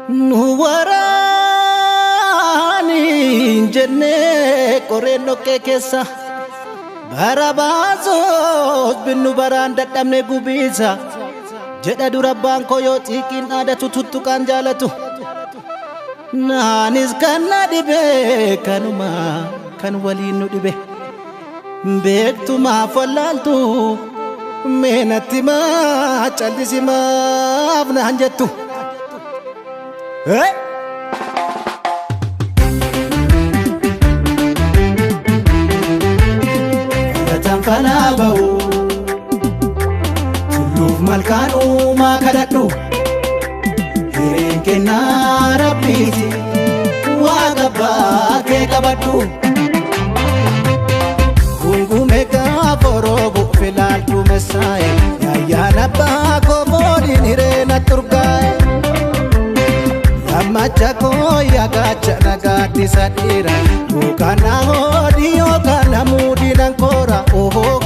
Nu waraani jennee qoreen dhoqqee keessa bara baasos binnu baraan dadhabne gubiisa jedha dura abbaan koo yoo xiiqiin dhaadatu tuttuqaan jaalatu. Naanis kan na dhibe kanuma kan waliin nu dhibe beektumaaf wallaaltu meenatti maa callisimaaf naan jettu. Hey! Barataan falaa ba'u tulluuf malkaan uumaa kadhadhu hireen kennaa rabbiiti waaqa abbaa kee qabadhu. Gungume gaafa roobu filaaltu messaa'e yaayyaan abbaa koo fooliin hireena turgaa'e. Yammacha koo yaagacha nagaatti dhiira yookaan na hoodii yookaan na muudii nan koora ohoo.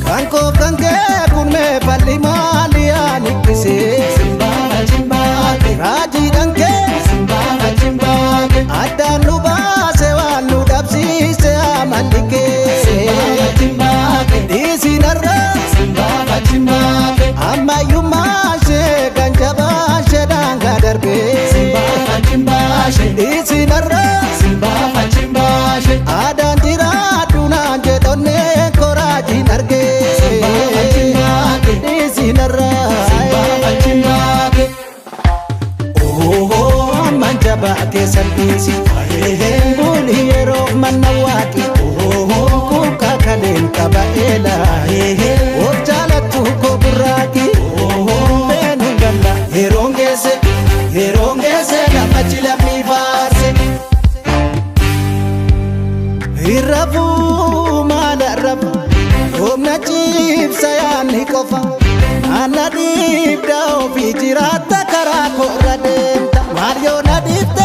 Kan koof kan kee kun mee falli maali yaanikkisee raajiidhaan kee addaan nu baase waan nu dhabsiise amalli kee dhiisinarraa ammayyummaa ishee kan jabaa ishee daangaa darbee dhiisinarraa aadaan jiraadhu naan jedhonnee koraajiin argee dhiisinarraa. Ammaan jabaa keessan dhiisi buli yeroo manna waaqi kuukaa kaleen qaba eela of jaalattu koo burraaqi beenu galla yeroon geesse lamachi lammii faarse. Irrafuu maala rafa humna ciibsa yaanni qofa naanna dhiibda ofii jiraatta karaa koorra deemta maal yoo na dhiibte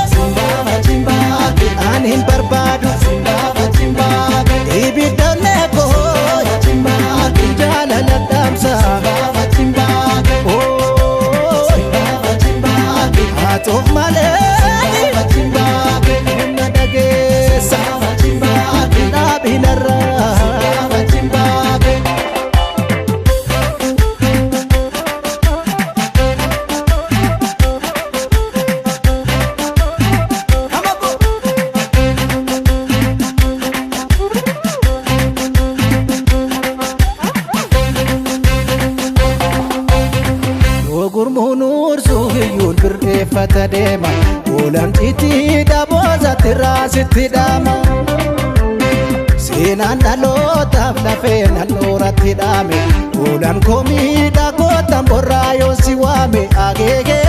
ani hin barbaadu ibiddoonne koo jaalala dhaamsa haatuuf malee humna dhageessa dhaabinarraa. Gurmuun ursuu hiyyuun birreeffata deema Oolamxiitii dhaboosatti raasitti dhaama Seenaan dhalootaaf lafee handhuuratti dhaame Oolan komiidha kootan borraa yoo si waame ageegee.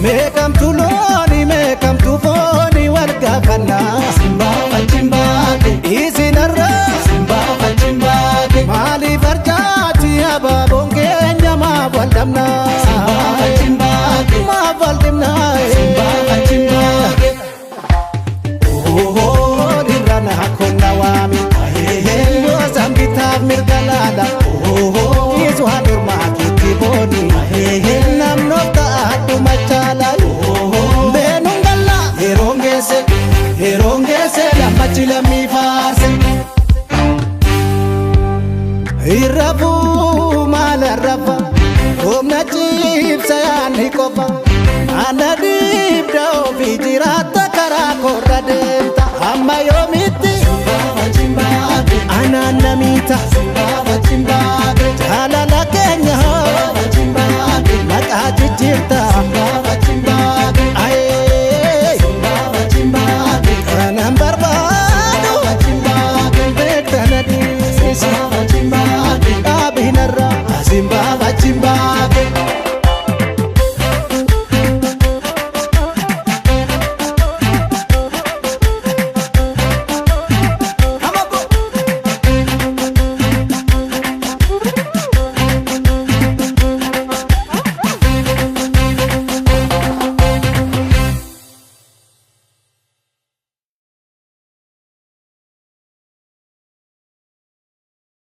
Meeqamtu looni meeqamtu fooni wal gaafannaa Isinarraa maaliif arjaati abaaboon keenya maaf wal dhabnaa maaf wal dhibnaa Irra naa konna waami goosaan bitaaf mirga laala Isu haadhurmaa keetti booni namnoof ta'aadhu machaala Beenuun galla yeroon geesse lammachi lammii faarse. Irrafuu maala rafa humna ciibsa yaanni qofa naanna dhiibda ofii jiraatta karaa koorra deemta amma yoomitti anaan namiita